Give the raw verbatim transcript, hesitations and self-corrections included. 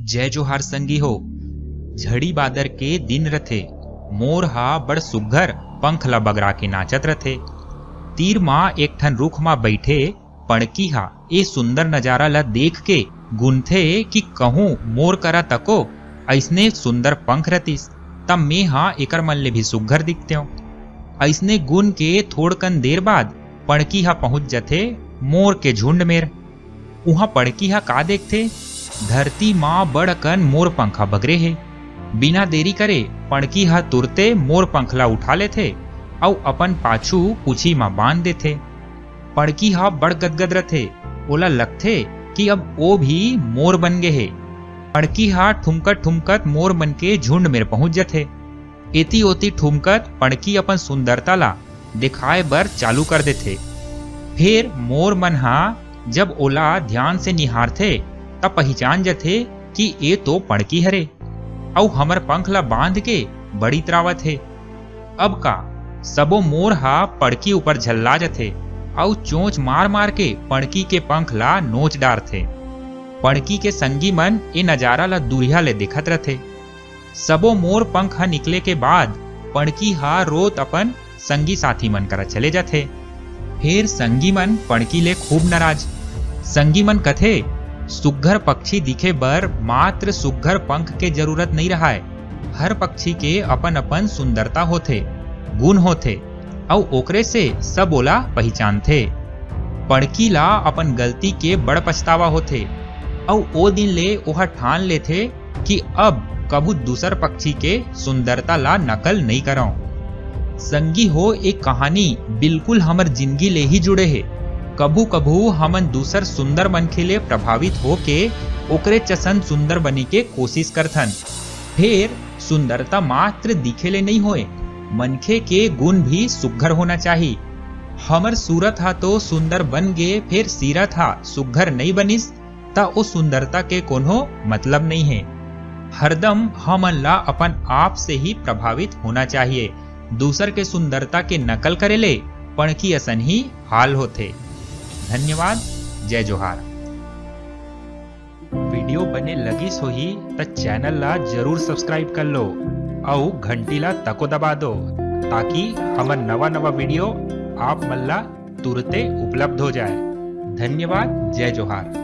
जय जोहार संगी हो। झड़ी बादर के दिन रथे। मोर हा बड़ सुग्घर पंख ला बगरा के नाचत रथे। तीर मा एक ठन रुख मा बइठे पड़की हा ए सुंदर नजारा ला देख के गुनथे कि कहूं मोर करा तको अइसने सुंदर पंख रतिस, त में हा एकर मन ले भी सुग्घर दिखतेंव। अइसने गुन के थोड़कन देर बाद पड़की हा पहुंच जथे मोर के झुंड मेर। उहां पड़की हा का देखथे? धरती मा बड़ अकन मोर पंख हा बगरे हे। बिना देरी करे पड़की हा तुरते मोर पंख ला उठा लेथे अउ अपन पाछू पूछी मा बांध देथे। पड़की हा बड़ गदगद रथे। ओला लगथे कि अब ओ भी मोर बन गे हे। पड़की हा ठुमकत ठुमकत मोर मन के झुंड मेर पहुंच जथे। एती ओती ठुमकत पड़की अपन सुंदरता ला दिखाए बर चालू कर देथे। फेर मोर मन हा जब ओला ध्यान से निहारथे, त पहिचान जथे कि ए तो पड़की हरे, अउ हमर पंख ला बांध के बड़ इतरावत हे। अब का, सबो मोर हा पड़की ऊपर झल्ला जथे, अउ चोंच मार मार के पड़की के पंख ला नोच डारथे। पड़की के संगी मन ए नजारा ला दूरिहा ले देखत रथे। सबो मोर पंख ह निकले के बाद पड़की ह रोत अपन संगी साथी मन करा चले जाथे। फेर संगी मन पड़की ले खूब नाराज। संगी मन कथे, सुग्घर पक्षी दिखे बर मात्र सुग्घर पंख के जरूरत नइ रहय। हर पक्षी के अपन-अपन सुंदरता होथे, गुण होथे, अउ ओकरे से सब ओला पहिचानथे। पड़की ला अपन गलती के बड़ पछतावा होथे, अउ ओ दिन ले ओहा ठान लेथे कि अब कभू दूसर पक्षी के सुंदरता ला नकल नइ करंव। संगी हो, ए कहानी बिल्कुल हमर जिनगी ले ही जुड़े हे। कभू-कभू हमन दूसर सुंदर मनखे ले प्रभावित होके ओकरे जसन सुंदर बने के कोशिश करथन। फेर सुंदरता मात्र दिखे ले नइ होय, मनखे के गुण भी सुघर होना चाही। हमर सूरत ह तो सुंदर बन गे, फेर सीरत ह सुघर नइ बनिस, त ओ सुंदरता के कोनो मतलब नइ हे। हरदम हमन ला अपन आप से ही प्रभावित होना चाहिए। दूसर के सुंदरता के नकल करे ले पड़की असन ही हाल होथे। धन्यवाद। जय जोहार। वीडियो बने लगिस होही त चैनल ला जरूर subscribe कर लो अउ घंटी ला तको दबा दो, ताकि हमर नवा नवा वीडियो आप मन ला तुरते उपलब्ध हो जाए। धन्यवाद। जय जोहार।